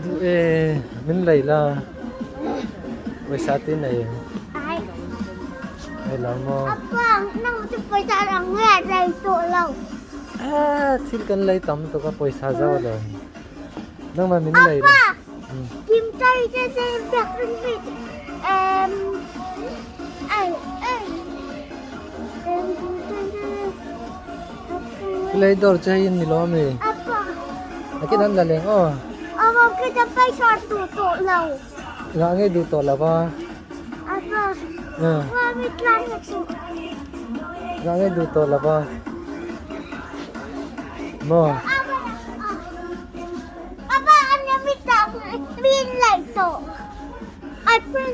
Duh e, min lei la. Pawisa te nei em? Nei lo maw? Ah, thil kan lei tam tuk a pawisa zo lo. Nangmah min lei la. Lei dawr che in ni lo mi. Akin an la leng aw. Nga ngei duh tawh lo va. Nga ngei duh tawh lo va. Maw.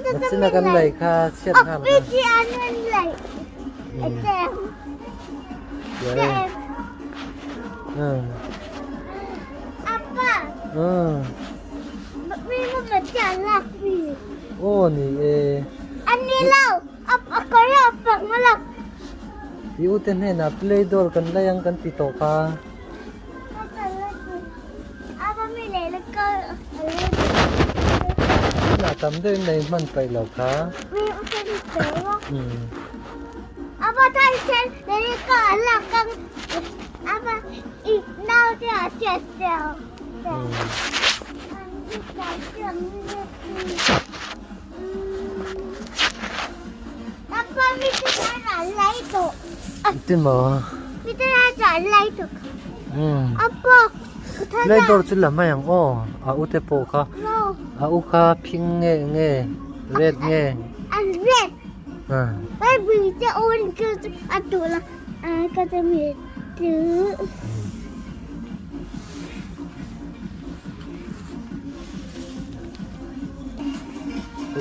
Nachina kan lei kha chhiat nghal kha. Aw ni e. I u te hnenah play dawr kan lei ang kan ti tawh kha. Tunah tam deuhin lei hman paih lo kha. Engtin maw? Lai dawr chu la mai ang aw a u te pawh kha a u kha phing nge nge red nge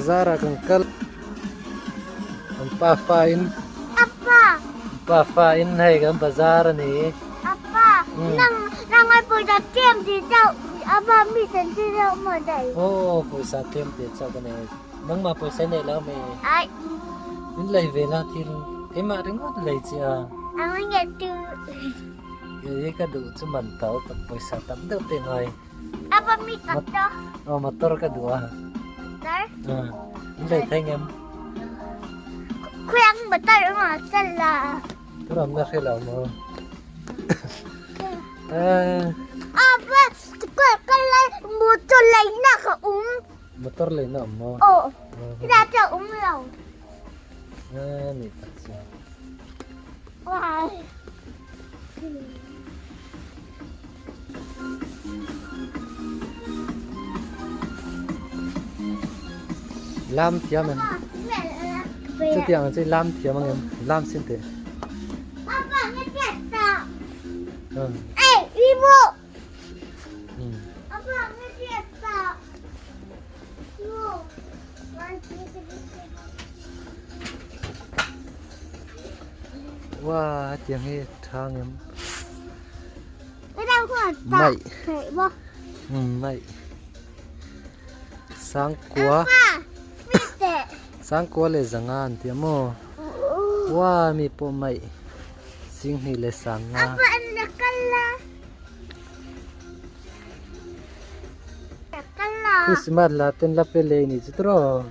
Zara kan kal an pa fa in Apa pa fa in hei kan bazar a ni Apa nang nang ai pawisa tlem ti chauh apa mi chan chi deuh maw dai Aw pawisa tlem ti chauh ka nei nangmah pawisa i nei lo mi Ai min lei ve la thil keimah ringawt lei che a Ang nge tu Kei ka duh chu man to tak pawisa tam deuh te ngai. Apa mi tak to? Oh motor ka duh a. Motor? Ah, in lei thei ngem. Khuyang motor ma sal la. Turam na hre lo mo. Eh. Apa ka ka lai motor lei na ka um. Motor lei na um mo. Oh. Ra cha um lo. Eh ni tak chu. Wow. Lam thiam em? Chutiang ang chi lam thiam ang em? Lam sin teh. Wow, hetiang hi tha ang em? Maih maih sangkua sangkua leh zanga an ti a maw uaa mi pawh maih singhnih leh sanga Christmas la ten la pe lei ni chu tawh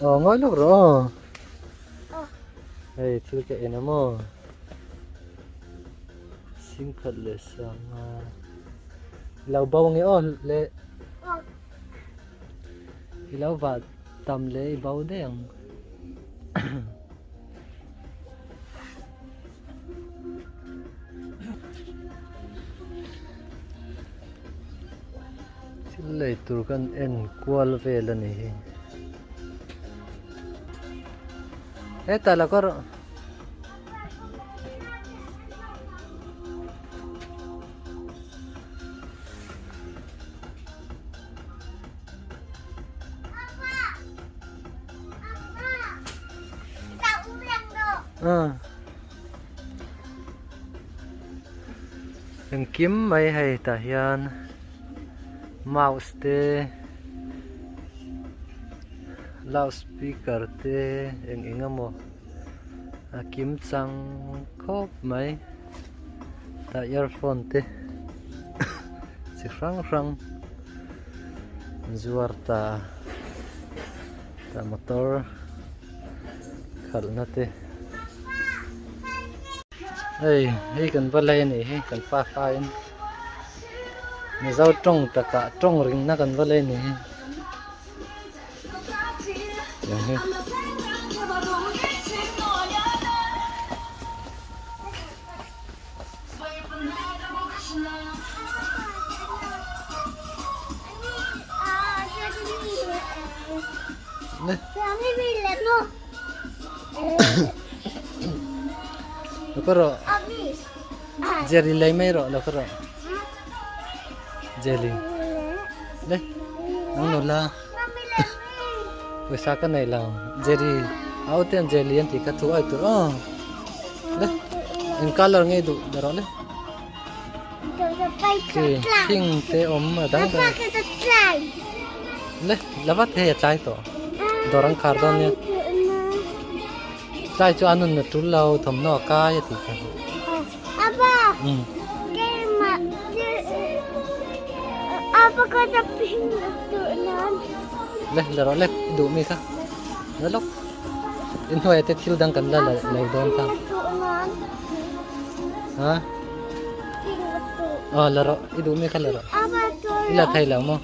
aw ngawi lawk rawh aw hei thil ka en a maw. Singkhat leh sanga lo bo nge aw le i lo vah tam leh i bo daih ang. Thil lei tur kan en kual vel a ni hi. Hetah la kawr. Engkim mai hei tah hian mouse te loudspeaker te eng eng emaw. A kim chang khawp mai. Tah earphone te chi hrang hrang an zuar ta a tah motor khalhna te hei hei kan va lei a nih hi kan pa faiin mizo tawng takah tawng ringna kan va lei a nih hi. Lo ka rawh Jerry lei mai rawh lo ka rawh Jelly le nang nula pawisa ka nei lo Jerry au te an Jelly an tih kha thu ai tur aw le eng colour nge duh la rawh le khi hing te awm a dang dang le la vat hei a tlai tawh dawr an khar dawn nia tlai chu a nun a tul lo thawmhnaw a kai a tih kha. Le la rawh le i duh mi kha la lawk inhnuai te thil dang kan la lei dawn kha ha aw la rawh i duh mi kha la rawh i la thei lo maw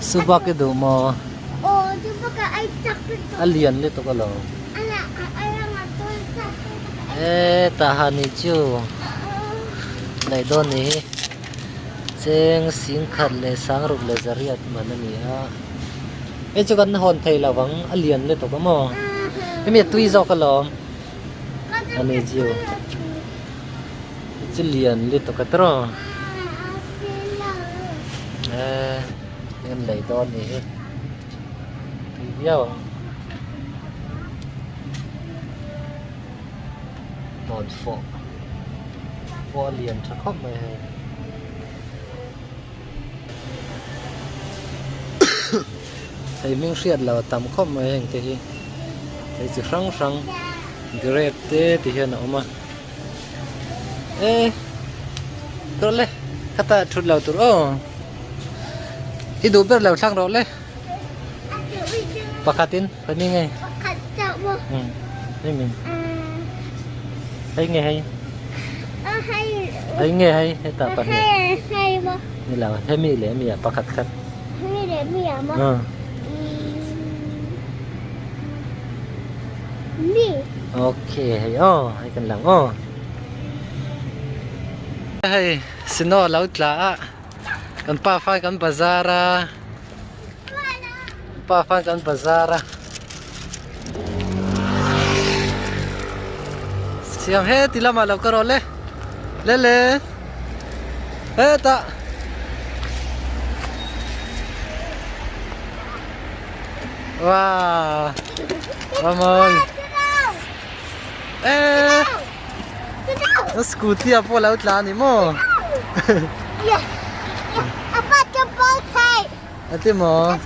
Subak i duh maw? A lian lutuk alo. E tahan ni chu lei dawn ni hi cheng singkhat leh sangruk leh zariat man a ni a hei chu kan hawn thei lo vang a lian lutuk a maw hemi a tui zawk alawm a ni chu. Chu lian lutuk a tawrh eh en lei dawn ni hi tui viau ang tawn fawh pawh a lian tha khawp mai hei thei hming hriat loh a tam khawp mai heng te hi thei chi hrang hrang grape te ti hian a awm a. E rawh le khata thut lo tur aw i duh ber lo thlang rawh le pakhat in hei mi nge hei mi hei nge hei hei nge hei heta pahnih ni lo hei mi leh mi ah pakhat khat mi leh mi ah maw mi Ok hei aw hei kan lang aw hei snow lo tla a kan pa fan kan bazar a pa fan kan bazar a siam he ti lamah lo ka rawh le le le hetah Wow. Vamos. Eh. Nó scooty à pawh lo tla ni maw? A ti maw?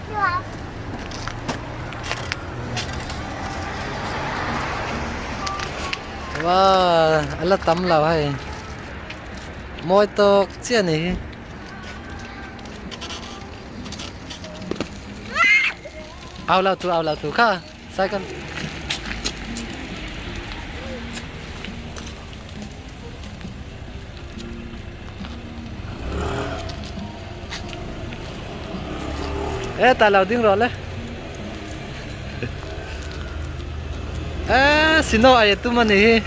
Wow, a la tam lo hei. Mawi tawk chiah ni hi. Au lo tu au lo tu kha sai kan Ê ta lo ding rồi le Ê xin lỗi ai tu mà nè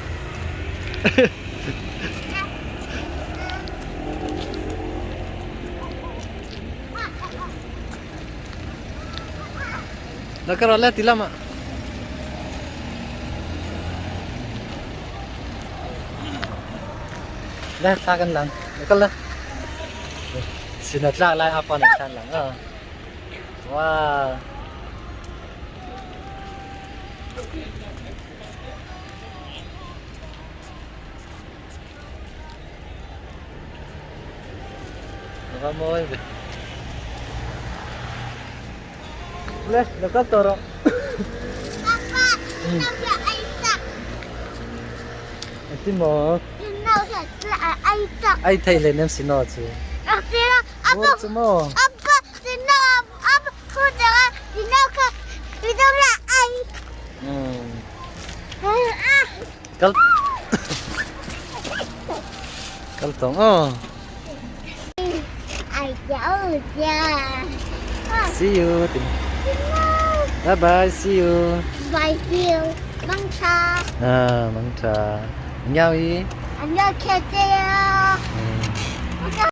La ka rawh le ti lamah. Le thla kan lang. La kal le. Sin a tlak lai apa nih thlan lang a. Wow. Va mawi ve. Le, lo kal tawh rawh. Ti maw? Ai thei hle nem si no chu. Vur chu maw? Kal Kal tawng aw. See you. Bye bye, see you. Bye see you. Mangtha. Ah, mangtha. Annyeong i. Annyeong